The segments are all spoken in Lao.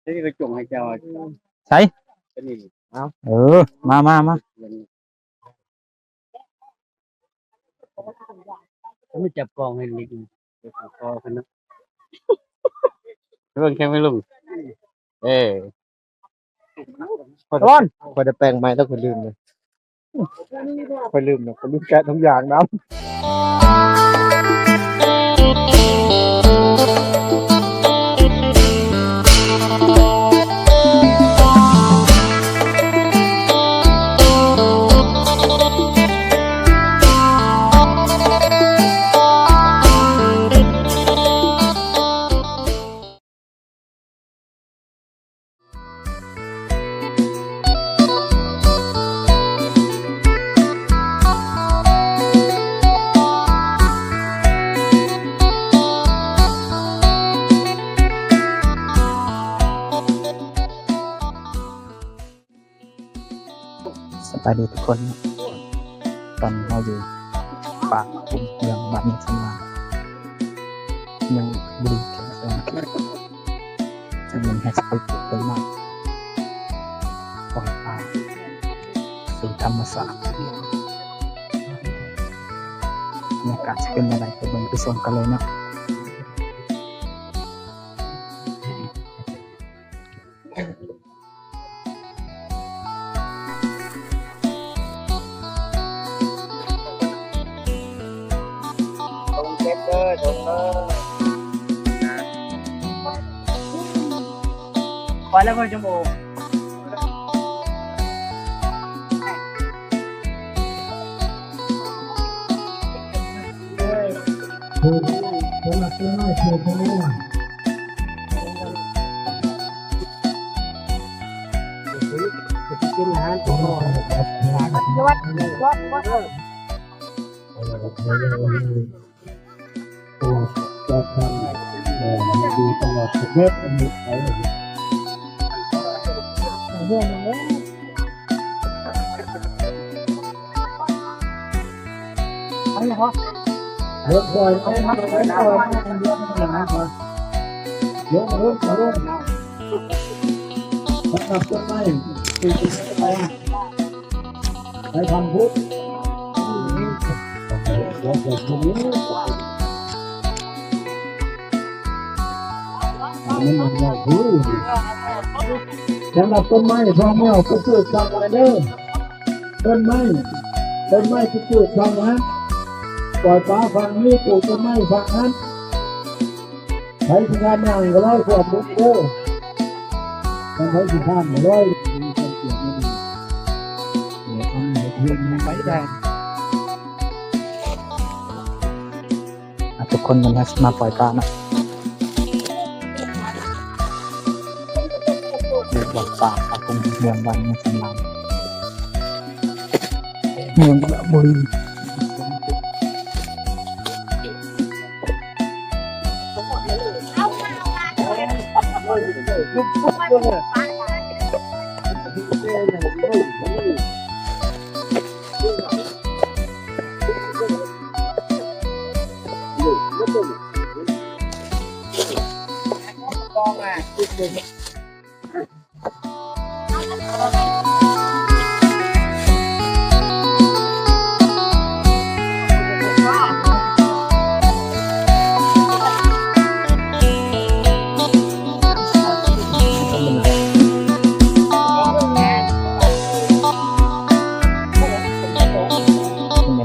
ນີ້ກໍຈົ່ງໃຫ້ເຈົ້າ ໃສ ຕົວນີ້ ເອົາ ເອີ ມາ ມາ ມາ ມັນຈັບກອງໃຫ້ລິກ ເບິ່ງແຂ້ງໄວ້ລຸງ ເອີ ຂ້ອຍໄດ້ແປງໄມ້ແລ້ວ ຂ້ອຍລືມເລີຍ ຂ້ອຍລືມເນາະ ຂ້ອຍລືມແກະຖົງຢາງນຳ. ສະບາຍດີທຸກຄົນ ຕອນນີ້ເຮົາຢູ່ປາກຄຸ້ມເມືອງບ້ານຍາງສຳລານ ເມືອງບຸຣີແຂວງສະຫວັນນະເຂດ ເຊິ່ງມື້ນີ້ເຮົາຊິໄປປູກຕົ້ນໄມ້ ປ່ອຍປາ ສູ່ທຳມະຊາດ ບັນຍາກາດຊິເປັນແນວໃດ ໄປເບິ່ງໄປຊົມກັນເລີຍເນາະ. ໄປແລ້ວເພິ່ນຈະໂມ ໄປທຳບຸນ ສຳລັບຕົ້ນໄມ້ ພໍ່ແມ່ຜູ້ປູກຟັງໄວ້ເດີ ຕົ້ນໄມ້ ຕົ້ນໄມ້ຜູ້ປູກຟັງຫັ້ນ ປ່ອຍປາຝັ່ງນີ້ ປູກຕົ້ນໄມ້ຝັ່ງຫັ້ນ. ໃຜຊິທານຫຍັງກໍໄດ້ ຂອບຄຸນເດີ ຄັນໃຜຊິທານກໍໄດ້ ໄປໄດ້ ອ່ະ ທຸກຄົນ ມື້ນີ້ເຮົາຊິມາປ່ອຍປາເນາະ ຢູ່ວັດປ່າ ເມືອງບ້ານຍາງສຳລານ ເມືອງສະຫະບຸຣີ. ເປັ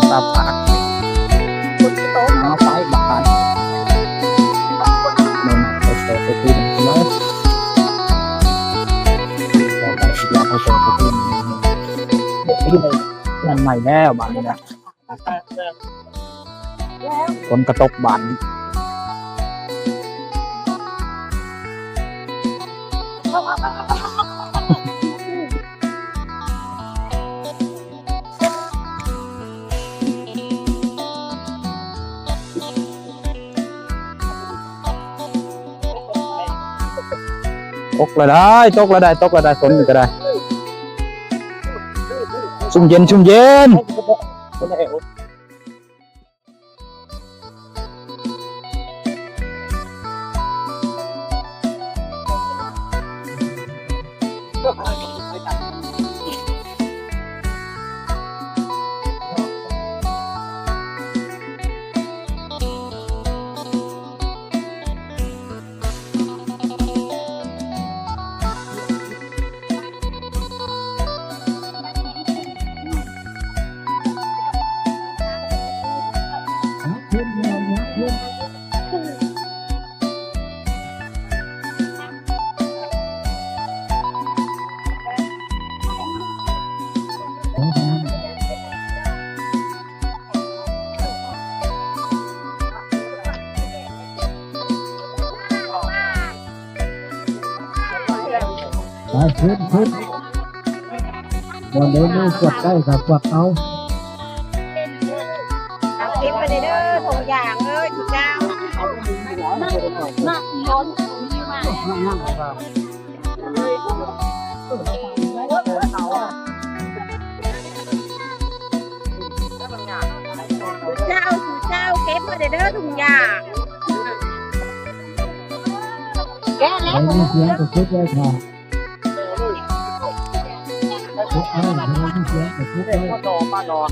ນຕາປາກ ເອົາໄປບາດ ແມ່ນໄປເປີດໄປຕີນເລີຍ ຕໍ່ໄປຊິຢາກໃຫ້ເປີດໄປຕີນ ນັ້ນໃໝ່ແລ້ວບາດນີ້ນະ. ຝົນກະຕົກບາດນີ້ ຕົກແລ້ວໄດ໋ ຕົກແລ້ວໄດ໋ ຕົກແລ້ວໄດ໋ ຝົນນີ້ກະໄດ້ ຊຸ່ມເຢັນ ຊຸ່ມເຢັນ. ເ ไป ขึ้น ขึ้น บ่อนใดมีกวดได้ก็กวดเอา เอาเก็บไปเลยเด้อ ถุงยางเอ้ย ถุงยาง เจ้า เจ้า เก็บมาเด้อ ถุงยาง แกะแล้ว ใครมีเสียงก็เก็บไว้ค่ะ เก็บไว้ ใครมีเสียงก็เก็บไว้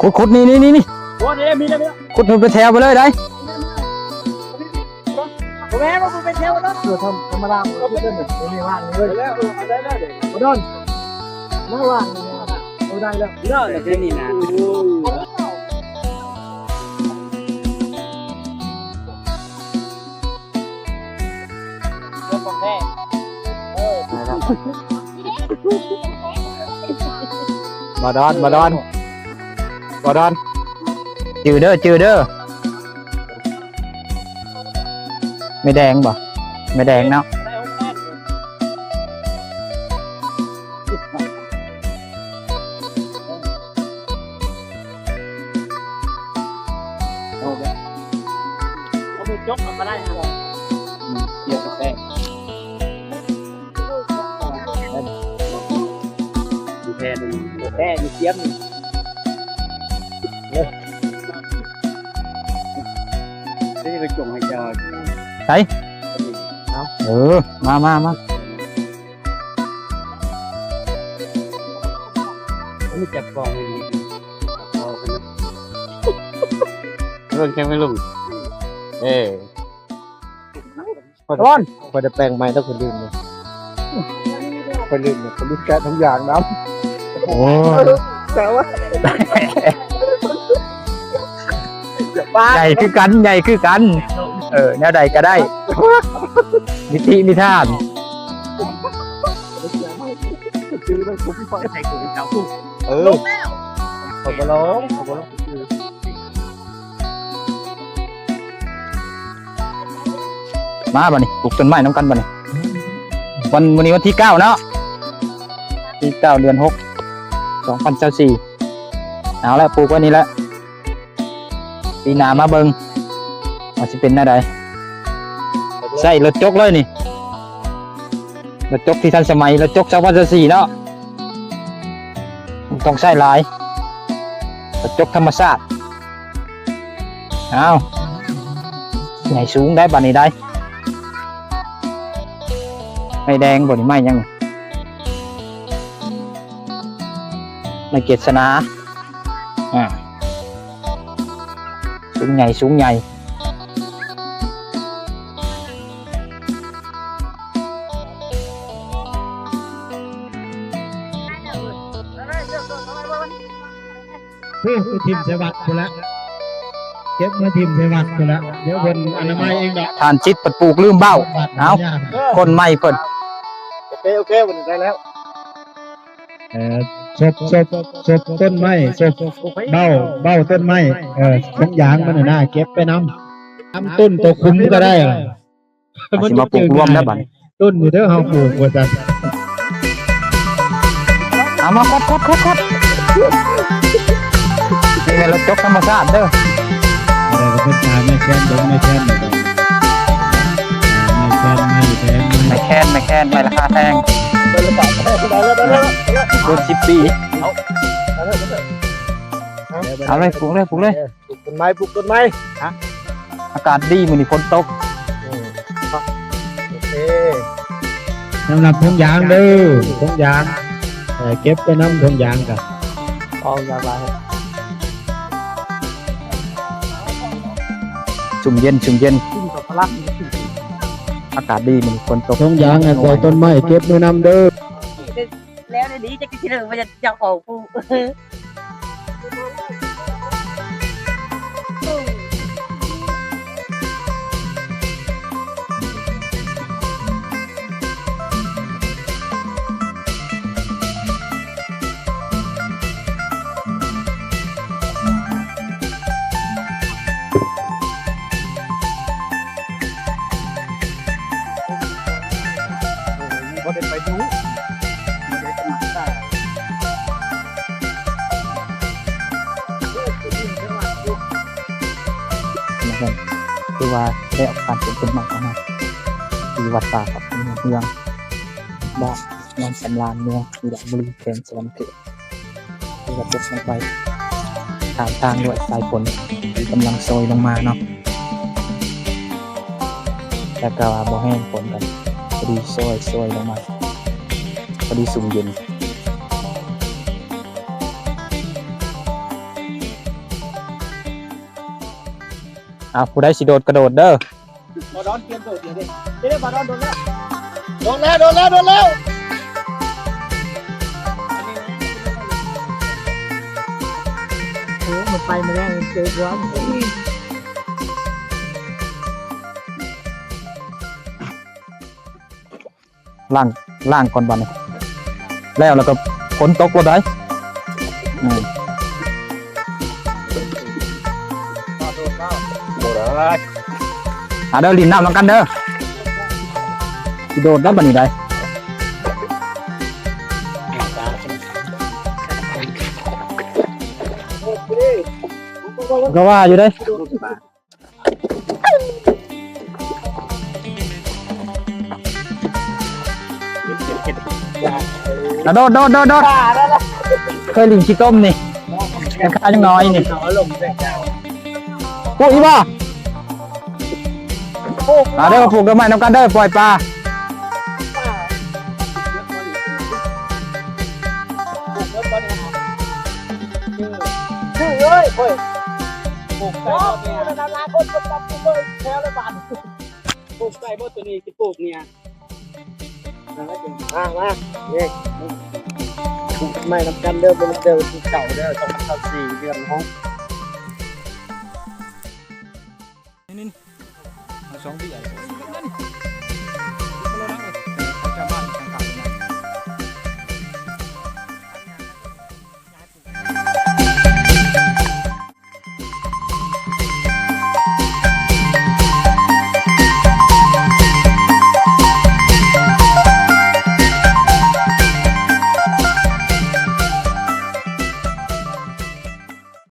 ขุด ขุด นี่ นี่ นี่ นี่ โอ้ นี่ มีแล้ว มีแล้ว ขุดให้เป็นแถวไปเลยได้ บ่แม่นว่ากูไปเที่ยวเนาะ เออ ธรรม- ธรรมดา มันก็เป็นแบบนี้ ว่างเลย แล้ว เออ ได้ ได้ ได้ บ่ดอน มาว่างเลย เอาได้แล้ว เลิกเลยนี่นะ บ่ดอน บ่ดอน บ่ดอน จื้อเด้อ จื้อเด้อ แม่แดงบ่ แม่แดงเนาะ เอาไป เอาไปจกเอาก็ได้ครับ อืม เกี่ยวกับแป้ง มีแพรหนึ่ง แพรมีเสียมหนึ่ง เออ นี่ก็จงให้เจ้า ใส่ เอา เออ มา มา มา รู้จักกองให้ดี กองให้ดี เรื่องแค่ไม่ลง เออ ร้อน บ่ได้แปลงใหม่แล้ว คนลืมเลย คนลืมเลย คนลืมแกะทุกอย่างนะ โอ้ย แต่ว่า ใหญ่คือกัน ใหญ่คือกัน เออ แนวใดก็ได้ นิตินิทาน เออ เขาก็ร้อง เขาก็ร้อง มาบัดนี้ ปลูกต้นไม้นำกันบัดนี้ วัน มื้อนี้วันที่เก้าเนาะ ที่เก้า เดือนหก สองพันยี่สิบสี่ เอาละ ปลูกไว้นี่แหละ ปีหน้ามาเบิ่งว่าสิเป็นแนวใด ใส่รถจกเลยนี่ รถจกที่ทันสมัย รถจกสองพันยี่สิบสี่เนาะ ต้องใส่หลาย รถจกธรรมชาติ อ้าว ใหญ่สูงได้บัดนี้ได้ ไม้แดงบ่นี่ ไม้หยัง ไม้เกศนา อ่า สูงใหญ่ สูงใหญ่ เฮ้ย ไปถิ่มใส่วัดพุ้นละ เก็บมาถิ่มใส่วัดพุ้นละ เดี๋ยวเพิ่นอนามัยเองดอก ท่านจิตปัดปลูกลืมเบ้า เอ้า คนใหม่เพิ่น โอเค โอเค วันนี้ได้แล้ว เอ่อ ศพ ศพ ศพต้นไม้ ศพเบ้า เบ้าต้นไม้ เอ่อ ถุงยางมันน่ะนะ เก็บไปนำ นำต้นตัวคุ้มก็ได้อะ อาจสิมาปลูกรวมแล้วบัดนี้ ต้นอยู่เด้อ เฮาปลูกว่าซั่น ເອົາມາ ຄອດ ຄອດ ຄອດ ຄອດ. ນີ້ແມ່ນລະຈົກທຳມະຊາດເດີ. ອາ ໄດ້ກໍເປັນຕາແມ່ແຄນ ເບິ່ງແມ່ແຄນ ແມ່ແຄນ ໄມ້ແພງ ໄມ້ແຄນ ໄມ້ລາຄາແພງ ໄມ້ລາຄາແພງ ເກີນສິບປີ. ເອົາ ເອົາເລີຍ ປູກເລີຍ ປູກເລີຍ. ປູກຕົ້ນໄມ້ ປູກຕົ້ນໄມ້. ຮະ ອາກາດດີ ມື້ນີ້ຝົນຕົກ. ອືມ ໂອເຄ. ສຳລັບຖົງຢາງເດີ ຖົງຢາງ ເອີ ເກັບໄປນຳຖົງຢາງກະ ເອົາຢາງຫຼາຍ ຊຸ່ມເຢັນ ຊຸ່ມເຢັນ ຊຸ່ມກັບພະລັງ. ອາກາດດີ ມື້ນີ້ຝົນຕົກ. ຖົງຢາງ ອັນໃສ່ຕົ້ນໄມ້ ເກັບໄປນຳເດີ. ແລ້ວດຽວນີ້ຈັກຊິເລີຍວ່າຈະ ຈະອອກຜູ້. ບໍ່ໄດ້ໄປດູ ບໍ່ໄດ້ສະໝັກສາ ນະຄັບ. ຄືວ່າໄດ້ອອກການປົກຕົ້ນໄມ້ເນາະ ທີ່ວັດປ່າປັບປຸງຮຸ່ງເຮືອງ ບ້ານໜອງສຳລານ ເມືອງວິລະບູລີ ແຂວງສະຫວັນນະເຂດ. ທີ່ວ່າຕົກລົງໄປ ຂ້າມທາງດ້ວຍສາຍຝົນທີ່ກຳລັງໂຊຍລົງມາເນາະ ແຕ່ກໍວ່າບໍ່ແຮງ ຝົນກໍພໍດີໂຊຍ ໂຊຍລົງມາ ພໍດີຊຸ່ມເຢັນ. ເອົາ ຜູ້ໃດຊິໂດດກະໂດດເດີ. ບໍ່ດອນ ຕຽມໂດດເດີ. ເດ້ ບໍ່ດອນ ໂດດແລ້ວ ໂດດແລ້ວ ໂດດແລ້ວ ໂດດແລ້ວ. ໂອ້ ມັນໄປມາແລ້ວ ເຈີດວາ ລ້າງ ລ້າງກ່ອນບາດນີ້ ແລ້ວ ແລ້ວກໍຝົນຕົກໂລດໃດ໋. ອືມ ບໍ່ໄດ້ ມາເດີ ຫຼິ້ນນ້ຳນຳກັນເດີ ຊິໂດດແລ້ວບາດນີ້ໃດ໋. ກໍວ່າຢູ່ເດ້. ອະ ໂດດ ໂດດ ໂດດ ໂດດ. ເຄີຍຫຼິ້ນຂີ້ຕົມນີ້ ແຕ່ຂ້າຍັງນ້ອຍນີ້. ປູກອີກບໍ່? ມາເດີ ປູກດອກໄມ້ນຳກັນເດີ ປ່ອຍປາ. ຄືເອີຍ ໂອ້ຍ ປູກໄກ່ບໍ່ເນຍ ຫຼາຍໆຄົນກໍຈັບກຸມເລີຍແຖວລະບາດ. ປູກໄກ່ບໍ່ໂຕນີ້ ຊິປູກເນຍ. ມາ ມາ ນີ້ ປູກໄມ້ນຳກັນເດີ ບໍ່ແມ່ນເດີ ປູກເຂົ້າເດີ ສອງພັນຊາວສີ່ ເດືອນຫົກ. ນີ້ ນີ້ ເອົາສອງເບັ້ຍ